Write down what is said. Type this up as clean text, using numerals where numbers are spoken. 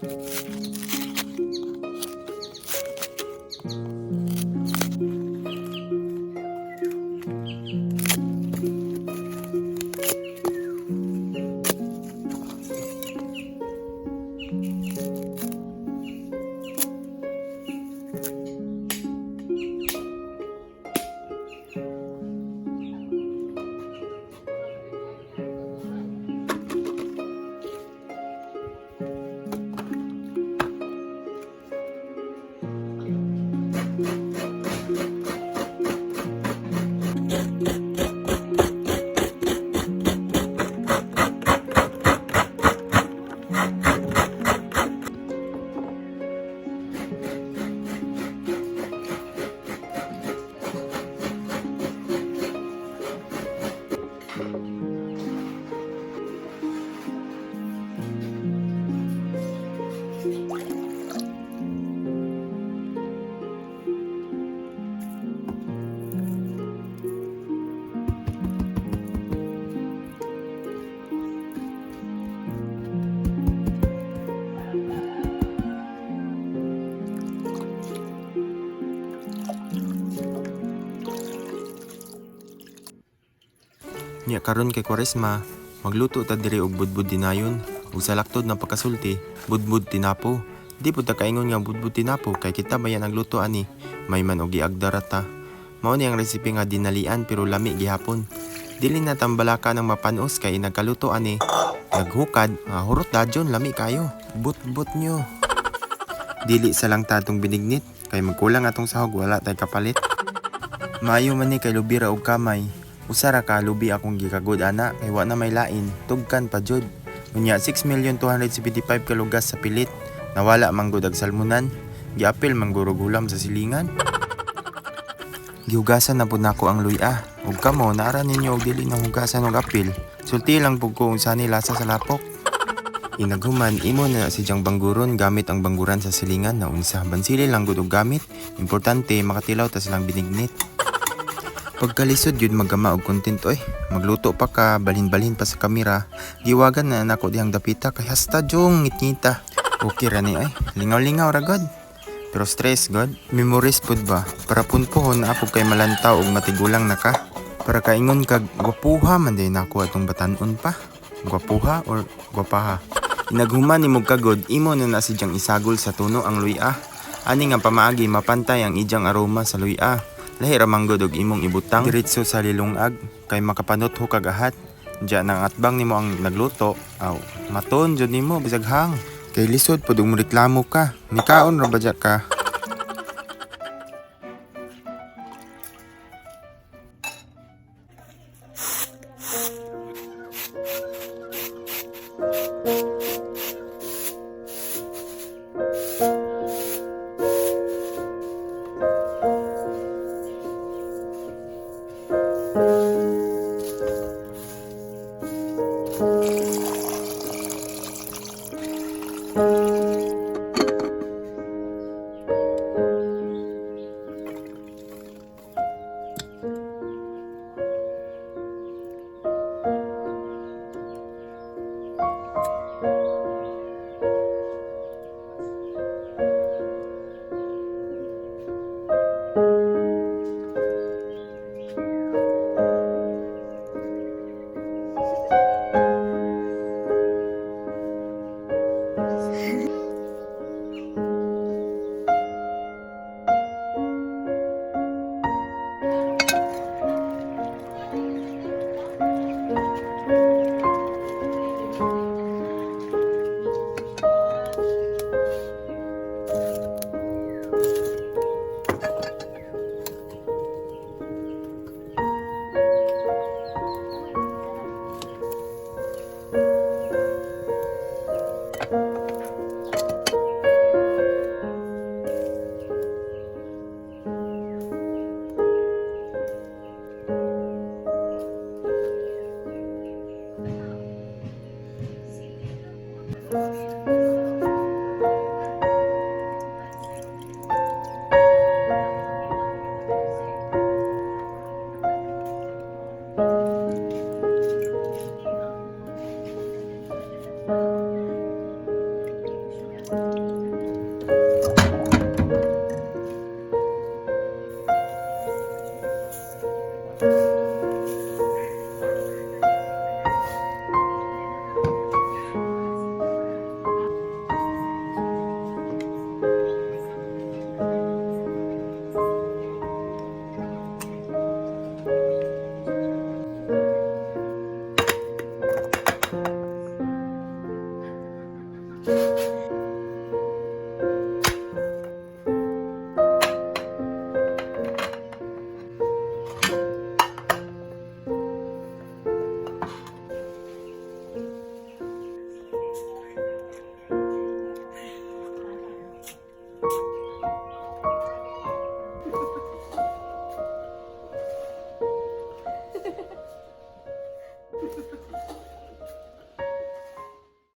Nya karon kay Kwaresma, magluto ta diri og budbud dinayon ug sa laktod na pagkasulti, budbud tinapo. Di pud ta kaingon nga budbud tinapo kay kita ba yan nagluto ani, may man og giagda ra ta. Mao ni ang recipe nga dinalian pero lami gihapon. Dili na tambalaka ng mapanos kay nagkaluto ani. Naghukad, nga hurot dadyon lami kayo. But-but nyo. Dili sa lang tatong binignit kay magkulang atong sahog, wala tay kapalit. Maayo man ni kay lubi ra og kamay. Usa ra ka lubi akong gikagod ana kay wa na may lain, tugkan pa jud. Unya 6,275,000 ka lugas sa pilit. Nawala man gud ag salmunan. Giapil man gurog hulam sa silingan. Gihugasan na pud nako ang luya. Ug kamo naara ninyo og dili nang hugasan og apil. Sulti lang pud ko unsa ni lasa sa lapok. Inaghuman imo na sidyang bangguron gamit ang bangguran sa silingan na unsa bansili lang gud og gamit. Importante makatilaw ta silang binignit. Pagkalisod yun maggama og content oy. Magluto pa ka, balhin-balhin pa sa kamera. Giwagan na nako dihang dapita kay hasta jong ngitngita. Okay ra ni oy. Lingaw-lingaw ra god. Pero stress god. Memories pud ba? Para punpuhon na ako kay malantaw og matigulang na ka. Para kaingon kag gwapuha man day nako atong batanon pa. Gwapuha or gwapaha. Inaghuman nimo kagod, imo na na sidyang isagol sa tuno ang luya. Ani nga pamaagi mapantay ang ijang aroma sa luya. Lahi ra man gud og imong ibutang diretso sa lilungag kay makapanutho kag ahat. Diya nang atbang nimo ang nagluto, aw maton jud nimo bisag hang. Kay lisod pud og moreklamo ka. Nikaon ra ba diya ka?